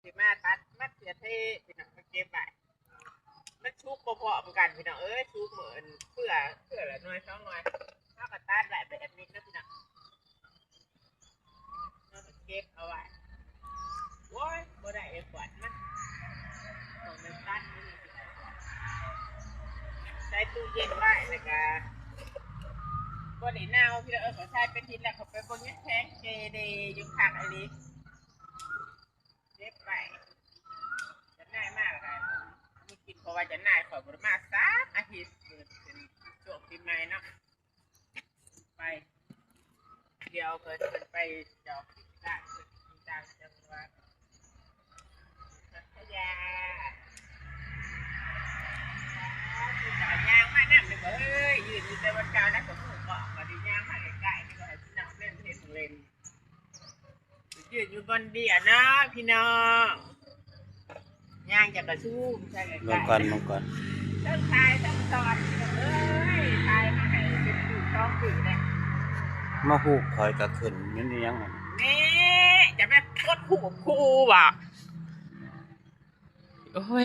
ຊິມາຕັດມະເຂືອເທດ ພີ່ນ້ອງ ມາເກັບໄວ້. ມັນສຸກບໍ່ພ້ອມກັນ ພີ່ນ້ອງເອີຍ, ສຸກມື້ເພື່ອ ເພື່ອລະໜ່ວຍສອງໜ່ວຍ ເຮົາກໍຕັດໄວ້ແບບນີ້ເນາະ ພີ່ນ້ອງ. ເຮົາກໍເກັບເອົາໄວ້. ໂອ້ຍ ບໍ່ໄດ້ເອົາຂວດມາ ຕ້ອງໄດ້ຕັດມື້ນີ້ ໃສ່ຕູ້ເຢັນໄວ້ ແລ້ວກໍບໍ່ໄດ້ເນົ່າ ພີ່ນ້ອງເອີຍ. ຂ້ອຍໃສ່ເປັນທິດແລ້ວ ຂ້ອຍໄປເບິ່ງຍັງແຂງເຈເດຢູ່ ຄັກອີ່ຫຼີ. ເກັບໄວ້ ເຈົ້ານາຍມາແລ້ວກໍມີກິນ ເພາະວ່າເຈົ້ານາຍຂ້ອຍບໍ່ໄດ້ມາສາມອາທິດ ເປັນຊ່ວງປີໃໝ່ເນາະ. ໄປ ດຽວເພິ່ນໄປຈອກກິນຕາມຕ່າງຈັງຫວັດ ພັດທະຍາ. ຍ່າງມານຳເດີ ເອີຍ ຢືນຢູ່ແຕ່ວັນເກົ່າ ແລ້ວກໍໝູ່ເກາະ ບັດນີ້ຍ່າງມາໃກ້ໆ ນີ້ກໍໃຫ້ພີ່ນ້ອງເຫັນເຫັນເຫຼັ້ນ. ຢືນຢູ່ບ່ອນເດຍເນາະພີ່ນ້ອງ, ຍ່າງຈາກກະຊູມໃສ່ ເບິ່ງກ່ອນ ເບິ່ງກ່ອນ ເທິງຖ່າຍເທິງສອນ ພີ່ນ້ອງເອີຍ. ຖ່າຍມາໃຫ້ເປັນປີສອງປີແລ້ວ. ມາຮູບຂ້ອຍກະຂຶ້ນ ແມ່ນອີ່ຫຍັງຫັ້ນ ແມ່ ຈະແມ່ນກົດຮູບຄູ່ບໍ? ໂອ້ຍ